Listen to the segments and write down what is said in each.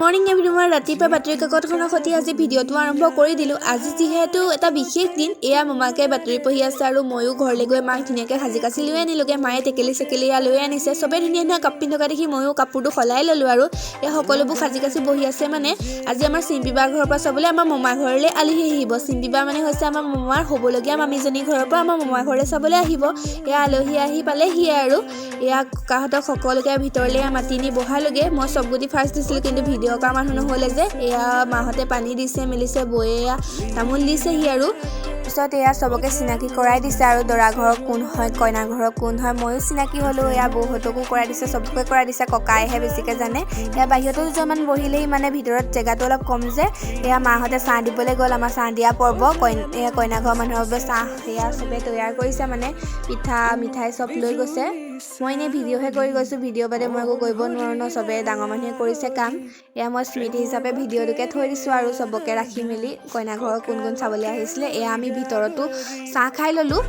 Morning everyone. ৰাতিপুৱা বাতৰি কাকতখনৰ সৈতে আজি ভিডিঅ'টো আৰম্ভ কৰি দিলোঁ। আজি যিহেতু এটা বিশেষ দিন, এয়া মামাকে বাতৰি পঢ়ি আছে আৰু ময়ো ঘৰলৈ গৈ মাক ধুনীয়াকৈ সাজি কাচি লৈ আনিলোগৈ। মায়ে টেকেলি চেকেলি এয়া লৈ আনিছে। চবেই ধুনীয়া ধুনীয়া কাপোৰ পিন্ধি থকা দেখি ময়ো কাপোৰটো সলাই ল'লোঁ আৰু এয়া সকলোবোৰ সাজি কাচি বহি আছে। মানে আজি আমাৰ চিম্পী বাৰ ঘৰৰ পৰা চাবলৈ আমাৰ মামা ঘৰলৈ আলহী আহিব। চিম্পী বা মানে হৈছে আমাৰ মামাৰ হ'বলগীয়া মামীজনীৰ ঘৰৰ পৰা আমাৰ মামা ঘৰলৈ চাবলৈ আহিব। এয়া আলহী আহি পালেহিয়ে আৰু এয়া ককাহঁতক সকলোকে ভিতৰলৈ মাতি নি বহালোগৈ। মই চবগুটি ফাৰ্ষ্ট দিছিলোঁ, কিন্তু ভিডিঅ' কৰা মানুহ নহ'লে যে। এয়া মাহঁতে পানী দিছে মেলিছে, বৌয়ে এয়া তামোল দিছেহি আৰু পিছত এয়া চবকে চিনাকি কৰাই দিছে আৰু দৰা ঘৰৰ কোন হয়, কইনা ঘৰৰ কোন হয়, ময়ো চিনাকি হ'লোঁ। এয়া বৌহঁতকো কৰাই দিছে, চবকে কৰাই দিছে, ককাইহে বেছিকৈ জানে। এয়া বাহিৰতো দুজনমান বহিলেহি, মানে ভিতৰত জেগাটো অলপ কম যে। এয়া মাহঁতে চাহ দিবলৈ গ'ল। আমাৰ চাহ দিয়া পৰ্ব। এয়া কইনা ঘৰৰ মানুহৰ বাবে চাহ এয়া চবে তৈয়াৰ কৰিছে, মানে পিঠা মিঠাই চব লৈ গৈছে। মই এনেই ভিডিঅ'হে কৰি গৈছোঁ, ভিডিঅ' বাদে মই একো কৰিব নোৱাৰোঁ ন। চবে ডাঙৰ মানুহে কৰিছে কাম। এয়া মই স্মৃতি হিচাপে ভিডিঅ'টোকে থৈ দিছোঁ আৰু চবকে ৰাখি মেলি কইনা ঘৰৰ কোন কোন চাবলৈ আহিছিলে। এয়া আমি ভিতৰতো চাহ খাই ল'লোঁ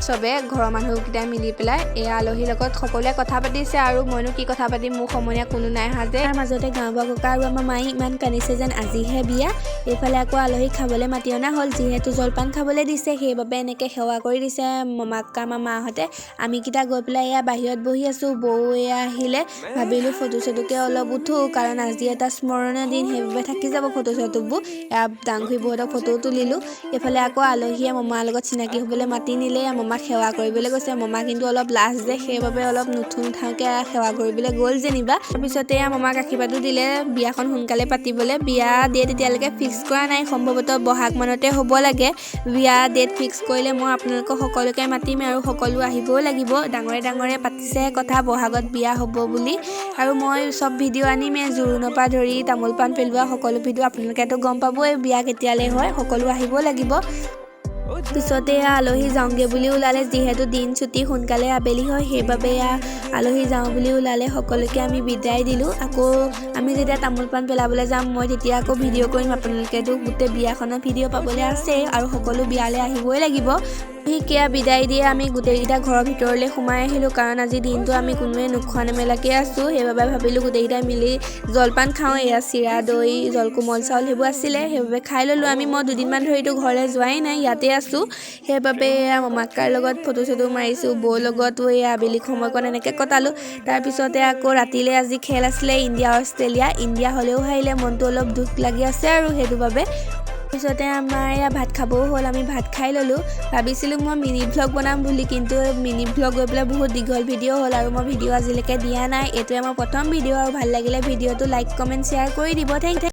চবে ঘৰৰ মানুহকেইটাই মিলি পেলাই। এয়া আলহীৰ লগত সকলোৱে কথা পাতিছে আৰু মইনো কি কথা পাতিম, মোৰ সমনীয়া কোনো নাই অহা যে। তাৰ মাজতে গাঁওবুঢ়া ককা আৰু আমাৰ মায়ে ইমান কান্দিছে যেন আজিহে বিয়া। এইফালে আকৌ আলহীক খাবলৈ মাতি অনা হ'ল। যিহেতু জলপান খাবলৈ দিছে, সেইবাবে এনেকৈ সেৱা কৰি দিছে মামাক আমাৰ মাহঁতে। আমিকেইটা গৈ পেলাই এয়া বাহিৰত বহি আছোঁ। বৌ এয়া আহিলে, ভাবিলোঁ ফটো চটোকে অলপ উঠোঁ, কাৰণ আজি এটা স্মৰণীয় দিন, সেইবাবে থাকি যাব ফটো চটোবোৰ। এয়া ডাংখুৰী বৌহঁতক ফটোও তুলিলোঁ। এইফালে আকৌ আলহীয়ে মামাৰ লগত চিনাকি হ'বলৈ মাতি নিলে। মামাক সেৱা কৰিবলৈ গৈছে। মামা কিন্তু অলপ লাজ যে, সেইবাবে অলপ নুঠো নুঠাওকৈ সেৱা কৰিবলৈ গ'ল যেনিবা। তাৰপিছতে এয়া মামাক আশীৰ্বাদো দিলে বিয়াখন সোনকালে পাতিবলৈ। বিয়া ডেট এতিয়ালৈকে ফিক্স কৰা নাই, সম্ভৱতঃ বহাগ মানতে হ'ব লাগে। বিয়া ডেট ফিক্স কৰিলে মই আপোনালোকক সকলোকে মাতিম আৰু সকলো আহিবও লাগিব। ডাঙৰে ডাঙৰে পাতিছেহে কথা বহাগত বিয়া হ'ব বুলি। আৰু মই চব ভিডিঅ' আনিমেই, জোৰোণৰ পৰা ধৰি তামোল পাণ পেলোৱা সকলো ভিডিঅ'। আপোনালোকেতো গম পাবই বিয়া কেতিয়ালৈ হয়। সকলো আহিব লাগিব। পিছতে এয়া আলহী যাওঁগৈ বুলি ওলালে। যিহেতু দিন ছুটি, সোনকালে আবেলি হয়, সেইবাবে এয়া আলহী যাওঁ বুলি ওলালে। সকলোকে আমি বিদায় দিলোঁ। আকৌ আমি যেতিয়া তামোল পাণ পেলাবলৈ যাম, মই তেতিয়া আকৌ ভিডিঅ' কৰিম। আপোনালোকেতো গোটেই বিয়াখনৰ ভিডিঅ' পাবলৈ আছেই আৰু সকলো বিয়ালৈ আহিবই লাগিব। সেয়া বিদায় দিয়ে আমি গোটেইকেইটা ঘৰৰ ভিতৰলৈ সোমাই আহিলোঁ, কাৰণ আজি দিনটো আমি কোনোৱে নোখোৱা নেমেলাকৈ আছোঁ। সেইবাবে ভাবিলোঁ গোটেইকেইটাই মিলি জলপান খাওঁ। এয়া চিৰা, দৈ, জল কোমল চাউল সেইবোৰ আছিলে, সেইবাবে খাই ল'লোঁ আমি। মই দুদিনমান ধৰিতো ঘৰলৈ যোৱাই নাই, ইয়াতে আছোঁ। সেইবাবে এয়া মামাকাৰ লগত ফটো চটো মাৰিছোঁ, বৌৰ লগতো এয়া আবেলি সময়কণ এনেকৈ কটালোঁ। তাৰপিছতে আকৌ ৰাতিলৈ আজি খেল আছিলে, ইণ্ডিয়া অষ্ট্ৰেলিয়া। ইণ্ডিয়া হ'লেও হাৰিলে, মনটো অলপ দুখ লাগি আছে আৰু সেইটো বাবে। পিছতে আমাৰ এয়া ভাত খাবও হ'ল, আমি ভাত খাই ল'লোঁ। ভাবিছিলোঁ মই মিনি ভ্লগ বনাম বুলি, কিন্তু মিনি ভ্লগ গৈ পেলাই বহুত দীঘল ভিডিঅ' হ'ল আৰু মই ভিডিঅ' আজিলৈকে দিয়া নাই। এইটোৱে মোৰ প্ৰথম ভিডিঅ' আৰু ভাল লাগিলে ভিডিঅ'টো লাইক, কমেণ্ট, শ্বেয়াৰ কৰি দিব। Thank